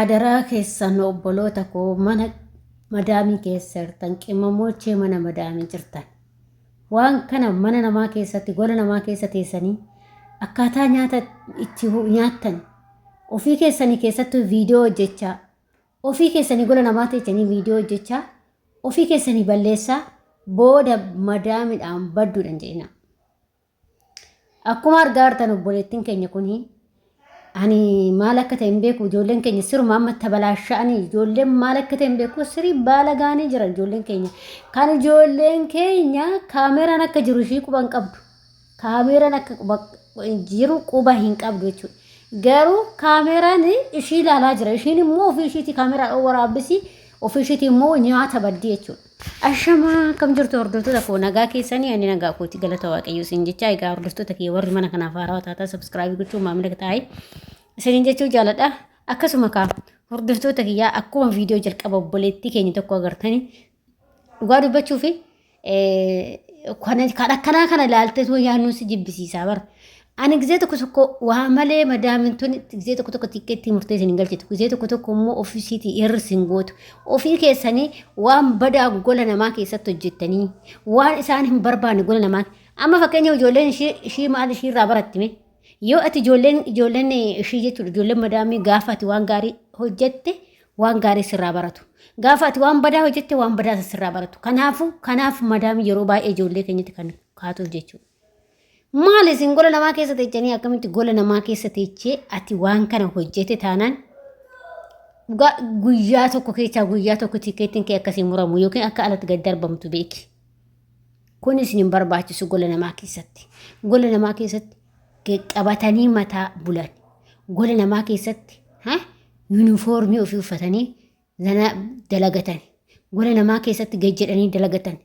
Adaraa keessan obboloota koo mana madaamii keessa jirtan, qimamoochee mana madaamii jirtan. Waan kana mana namaa keessatti, gola namaa keessa teessanii akkaataa nyaata itti nyaattan ofii keessanii keessattuu viidiyoo hojjechaa, ofii keessanii gola namaa teessanii viidiyoo hojjechaa ofii keessanii balleessaa, booda madaamiidhaan badduudhaan jedhina. Akkuma argaa jirtan obboleettiin keenya kun, ani maal akka ta'e hin beeku, ijoolleen keenya siruma amma tabalaasha'anii, ijoolleen maal akka ta'e hin beeku, sirii baala gaanii jiran ijoolleen keenya. Kan ijoolleen keenya kaameeraan akka jiru ishii quba hin qabdu. Kaameeraan akka quba jiru quba hin qabdu jechuudha. Garuu kaameeraan ishii ilaalaa jira. Ishiin immoo ofii ishiitii kaameeraan waraabbisi, ofii ishiitii immoo nyaata baddi jechuudha. Ashamaa, akkam jirtu hordoftoota koo? Nagaa keessanii? Ani nagaa kooti, galata Waaqayyoo isin jecha. Egaa hordoftoota kiyya, warri mana kanaaf haarawaa taataa subscribe gochuun maamila taa'ee isiniin jechuu jaaladha. Akkasuma kaa hordoftoota kiyyaa, akkuma viidiyoo jalqaba obboleettii keenya tokko agartanii, dhugaa dubbachuu fi kan akkanaa kana ilaaltee yaadnu si jibbisiisaa bara. Ani gizee tokko tokko waa malee madaamin tun gizee tokko tokko xiqqeetti murtee isin hin galchitu. Gizee tokko tokko immoo ofiisiitii irri isin gootu. Ofii keessanii waan badaa gola namaa keessatti hojjettanii, waan isaan hin barbaanne gola namaa. Amma fakkeenya ijoolleen ishii maal ishii irraa baratti mee? Yoo ati ijoolleen ishii jechuudha, ijoolleen madaamii, gaafa ati waan gaarii hojjette waan gaarii sirraa baratu. Gaafa ati waan badaa hojjette waan badaa sirraa baratu. Kanaafuu kanaaf madaamii yeroo baay'ee ijoollee keenyatti kan kaatuuf jechuudha. Maal isin gola namaa keessa teechanii, akkamitti gola namaa keessa teechee ati waan kana hojjete taanaan, dhugaa guyyaa tokko keessaa guyyaa tokko tikeettiin kee akkasii muramu yookiin akka alatti gad darbamtu beeki. Kun isin hin barbaachisu gola namaa keessatti. Gola namaa keessatti qabatanii mataa bulan. Gola namaa keessatti yuunifoormii ofii uffatanii dalagatan. Gola namaa keessatti gad jedhanii dalagatan.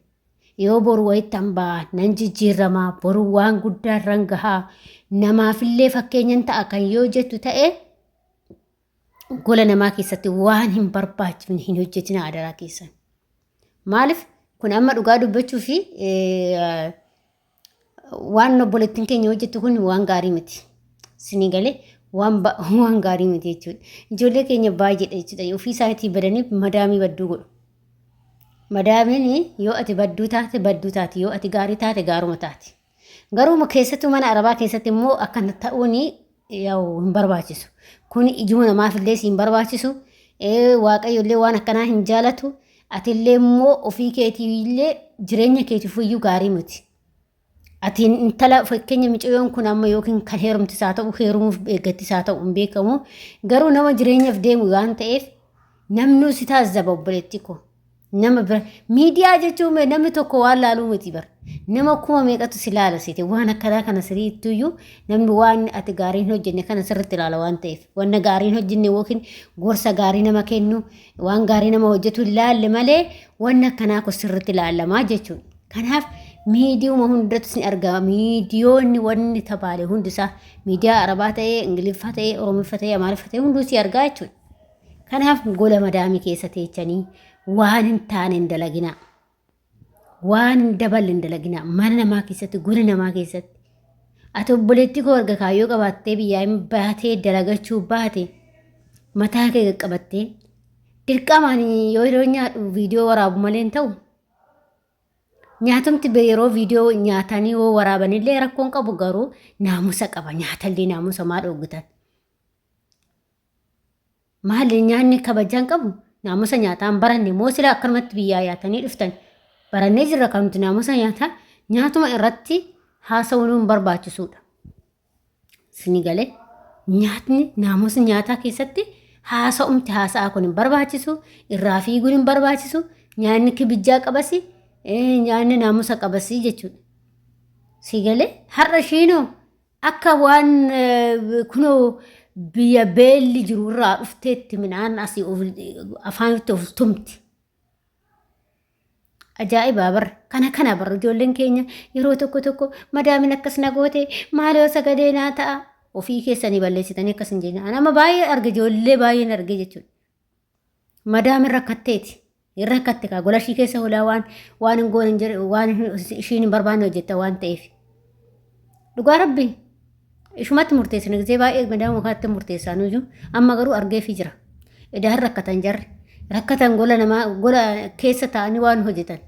Yoo boru wayitti hambaa nan jijjiirramaa, boru waan guddaa irran gahaa, namaafillee fakkeenyan ta'a kan yoo jettu ta'e, gola namaa keessatti waan hin barbaachifne hin hojjetina adaraa keessan. Maaliif kun amma dhugaa dubbachuu fi waan obboleettiin keenya hojjettu kun waan gaarii miti. Sinii galee waan gaarii miti jechuudha. Ijoollee keenya baay'eedha jechuudha. Ofii isaatii badanii madaamii badduu godhu. Madaamiin yoo ati badduu taate badduu taati, yoo ati gaarii taate gaaruma taati. Garuu keessattuu mana arabaa keessatti immoo akkana ta'uun yaa'u hin barbaachisu. Kun ijuma namaaf illee si hin barbaachisu. Waaqayyo illee waan akkanaa hin jaalatu. Atillee immoo ofii keetii illee jireenya keetiif iyyuu gaarii miti. Ati intala fakkeenya micayyoon kun amma yookiin kan heerumtis haa ta'u, heerumuuf eeggattis haa ta'u, hin beekamu. Garuu nama jireenyaaf deemu waan ta'eef namni si taasisaa, obboleetti koo. Nama bira miidiyaa jechuun mee namni tokko waan laaluu miti bara. Nama kuma meeqatu si laala seete, waan akkanaa kana sirriittuyyuu namni waan ati gaarii hin hojjenne kana sirriitti ilaala waan ta'eef, wanna gaarii hin hojjenne yookiin gorsa gaarii nama kennu, waan gaarii nama hojjetu hin laalle malee wanna akkanaa kun sirriitti ilaalamaa jechuudha. Kanaaf miidiyuma hundatti ni argama. Miidiyoonni wanni tabaale hundisaa, miidiyaa Arabaa ta'ee, Ingiliffaa ta'ee, Oromiffa ta'ee, Amaariffa ta'ee, hunduu si argaa jechuudha. Kanaaf gola madaamii keessa teechanii waan hin taane hin dalaginaa. Waan hin daballe hin dalaginaa. Mana namaa keessatti, gola namaa keessatti. Ati obboleettii koo erga kaayyoo qabaattee biyyaa hin baatee dalagachuu baate, mataa kee qaqqabattee dirqamaan yoo yeroo nyaadhu viidiyoo waraabu malee hin ta'u. Nyaatumti yeroo viidiyoo nyaatanii yoo waraabanillee rakkoon qabu, garuu naamusa qaba. Nyaatallee naamusa maa dhooggitan? Maali, nyaanni kabajaan qabu? Naamusa nyaataan baranne moo sila akkanumatti biyyaa yaatanii dhuftan? Barannee jirra kan nuti naamusa nyaataa. Nyaatuma irratti haasa'uun hin barbaachisuudha. Sini galee, nyaatni naamusa nyaataa keessatti haasa'umti haasa'aa kun hin barbaachisu, irraa fiiguun hin barbaachisu, nyaanni kibijjaa qabasi, nyaanni naamusa qabasi jechuudha. Si galee, har'a ishiinoo akka waan kunoo biyya beelli jiru irraa dhufteetti midhaan asii afaanitti of tumti. Ajaa'ibaa bara kana kana bara ijoolleen keenya yeroo tokko tokko madaamin akkas na goote, maaloo sagalee naa ta'a, ofii keessanii balleessitanii akkas hin jenne. Ani amma baay'ee arge, ijoollee baay'een arge jechuudha. Madaamin rakkatteeti. Hin rakkatte kaa, gola ishii keessa hoolaa waan hin goone hin jedhu, waan ishiin hin barbaanne hojjetta waan ta'eef. Dhugaa Rabbi ishumatti murteessina, gisee baay'ee madaama kanatti murteessaa nuyyuu, amma garuu argeefii jira. Edaan rakkatan jarri. Rakkatan gola namaa gola keessa taa'anii waan hojjetan.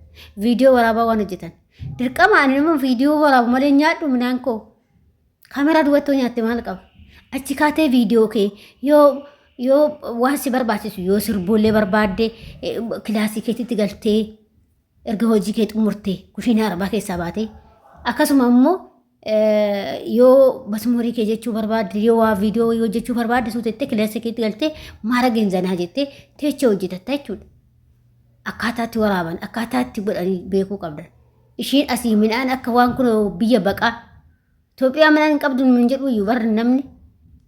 Viidiyoo waraabaa waan hojjetan. Dirqama ani nama viidiyoo waraabu malee nyaadhu midhaan koo. Kaameraa duwwattoo nyaatte maal qaba? Achi kaatee viidiyoo kee yoo yoo waan si barbaachisu yoo sirboollee barbaadde kilaasii keetitti galtee erga hojii kee xumurtee kushiinaa arbaa keessaa baatee akkasuma immoo yoo basmurii kee jechuu barbaadde yoo waa viidiyoo yoo jechuu barbaadde suutettee kilaasii keetti galtee maara genzanaa jettee teechee hojjetatta jechuudha. Akkaataa itti waraaban akkaataa itti godhanii beekuu qabdan. Ishiin asii midhaan akka waan kun biyya baqaa Itoophiyaa midhaan hin qabdu hin jedhu iyyuu barri namni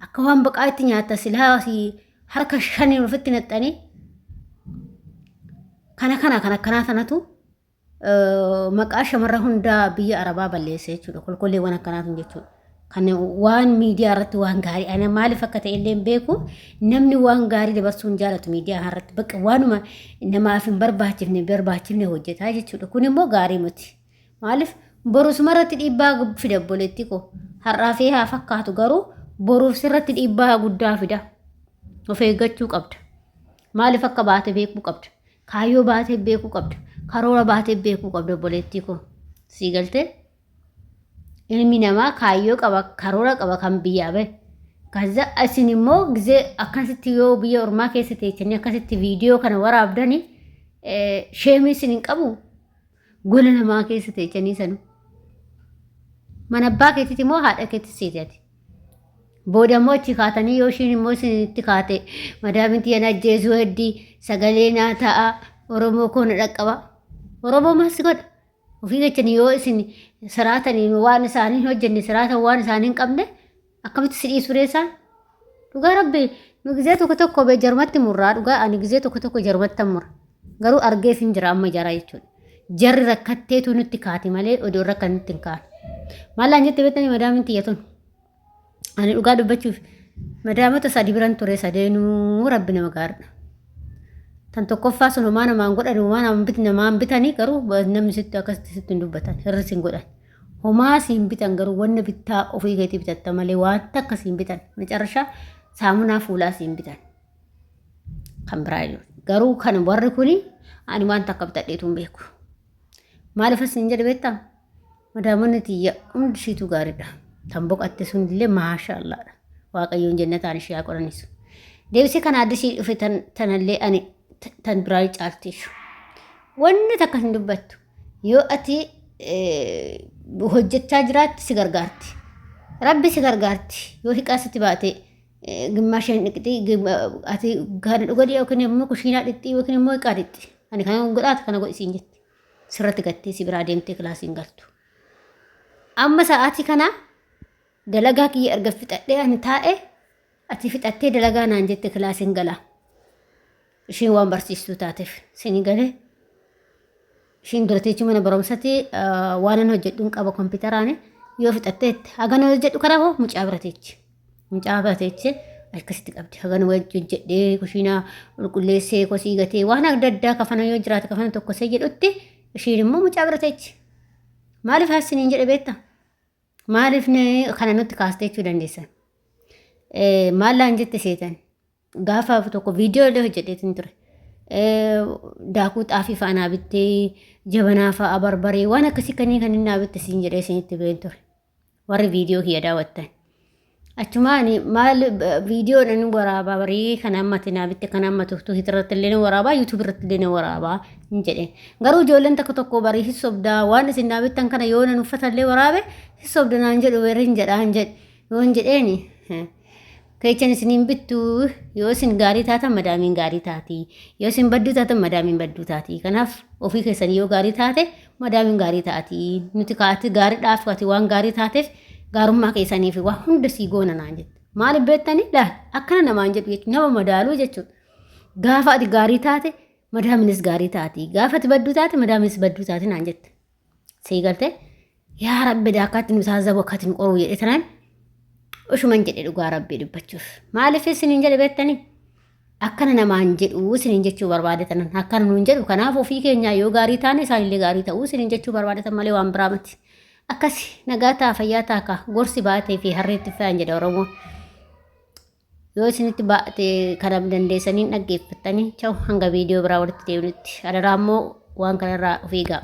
akka waan baqaa itti nyaata silaa asii harka shaniin ofitti naxxanii kana kana kan akkanaa sanatu maqaa shamarra hundaa biyya arabaa balleessa jechuudha. Kolkolleewwan akkanaa sun jechuudha. Kan waan miidiyaa irratti waan gaarii ana maaliif akka ta'e illee hin beeku namni waan gaarii dabarsuu hin jaalatu miidiyaa irratti bakka waanuma namaaf hin barbaachifne barbaachifne hojjetaa jechuudha. Kun immoo gaarii miti. Maaliif boru sumarratti dhiibbaa fida obboleettii koo har'aa fi haa fakkaatu garuu boruuf sirratti dhiibbaa guddaa fida. Of eeggachuu qabda. Maaliif akka baate beekuu qabda. Kaayyoo baatee beekuu qabda. Karoora baatee beekuu qabda obboleettii koo. Sii galtee? Ilmi namaa kaayyoo qaba, karoora qaba kan biyyaa bahe. Kaza isin immoo gizee akkasitti yoo biyya ormaa keessa teechanii akkasitti viidiyoo kana waraabdanii sheemii isin hin qabu. Gola namaa keessa teechanii sanu. Mana abbaa keetiiti moo haadha keetti seeti ati? Booda immoo achi kaatanii yoo ishiin immoo isinitti kaate madaamin tiyya na ajjeesuu heddii sagalee naa ta'a Oromoo koo na dhaqqaba. Oromoo maal si godha? Ofii jechanii yoo isin siraataniin waan isaanii hin hojjenne siraatan waan isaanii hin qabne akkamitti si dhiisu ree isaan? Dhugaa rabbi nu gizee tokko tokko bee jarumatti murraa dhugaa ani gizee tokko tokko jarumatti mura. Garuu argeef hin jira amma jara jechuudha. Jarri rakkatteetu nutti kaati malee odoo rakkan nutti hin kaane. Maalaan jette beektanii madaamin tiyya tun. Ani dhugaa dubbachuuf madaamota sadi biran ture sadeenuu rabbi nama gaariidha. Tan tokkoffaa sun homaa namaan godhan homaa namaan bit namaan bitanii garuu namni sitti akkasitti sitti hin dubbatan hirri sin godhan. Homaa siin bitan garuu wanna bittaa ofii keetii bitatta malee waan takka siin bitan macarrashaa saamunaa fuulaa siin bitan. Kan biraa jiru. Garuu kan warri kuni ani waan takka bitadheetu hin beeku. Maaliif isin jedhe beektaa? Madaamonni tiyya hundi ishiitu gaariidha. Tan boqatte sunillee maasha Allaadha. Waaqayyoon jennataan ishee haa qonanisu. Deebisee kana addisii dhufe tan tanallee ani tan biraa caalti ishu. Wanni takka hin dubbattu. Yoo ati hojjechaa jiraatte si gargaarti. Rabbi si gargaarti. Yoo hiqaa sitti baate gimmaasha hin dhiqxi ati kana dhugadhi yookiin immoo kushiinaa dhiqxi yookiin immoo hiqaa dhiqxi. Ani kana godhaati kana godhi siin jetti. Sirratti gattee si biraa deemtee kilaasii hin galtu. Amma sa'aatii kana dalagaa kiyya erga fixadhee ani taa'e ati fixattee dalagaa naan jette kilaasii hin galaa. Isheen waan barsiistuu taateef sini galee isheen dura mana barumsatti waan an hojjedhuun qaba kompiitaraan yoo fixatteetti hagan hojjedhu karaa hoo mucaa bira teechi. Mucaa bira teechi akkasitti qabdi. Hagan hojjedhee kushiinaa qulqulleessee kosii gatee waan adda addaa kafana yoo jiraate kafana tokkosee jedhutti ishiin immoo mucaa bira teechi. Maaliif haasiniin jedhe beektaa? Maaliif kana nutti kaastee jechuu dandeessan? Maal laan jette seetan? Gaafa tokko viidiyoo illee hojjedheetin ture. Daakuu xaafii fa'aa naa bittee jabanaa fa'aa barbaree waan akkasii kanneen kan inni naa bitte siin jedhee isinitti been ture. Warri viidiyoo kiyya daawwattan. Achumaan maal viidiyoon inni waraabaa barii kan ammatti naa bitte kan amma tuftuu irratti illee ni waraabaa yuutuub irratti illee ni waraabaa hin jedheen. Garuu ijoolleen tokko tokko barii hin sobdaa waan isin naa bittan kana yoo nan uffata illee waraabe hin sobda naan jedhu warri hin jedhaa hin jedhe. Yoo hin jedheeni keechan isin hin bittu yoo isin gaarii taatan madaamiin gaarii taati yoo isin badduu taatan madaamiin badduu taati kanaaf ofii keessan yoo gaarii taate madaamiin gaarii taati nuti kaati gaariidhaaf ati waan gaarii taateef gaarummaa keessanii fi waan hunda sii goona naan jette maaliif beektanii laal akkana namaan jedhu jechuudha nama madaaluu jechuudha gaafa ati gaarii taate madaamiinis gaarii taati gaafa ati badduu taate madaamiinis badduu taati naan jette sii galtee Yaa rabbi akkaatti nu taazzabu akkaatti nu qoruu jedhe tanaan ushuman jedhe dhugaa rabbii dubbachuuf. Maaliif isiniin jedhe beektanii? Akkana namaan jedhu isiniin jechuu barbaade tanan akkana nuun jedhu kanaaf ofii keenyaa yoo gaarii taane isaanillee gaarii ta'uu isiniin jechuu barbaade tan malee waan biraa miti. Akkasi nagaa ta'a fayyaa ta'a ka gorsi baatee fi harreetti fe'an jedha Oromoon. Yoo isinitti baate kana dandeessanii dhaggeeffattanii, chaw, hanga viidiyoo biraa walitti deebinutti. Adaraa immoo waan kanarraa of eegaa.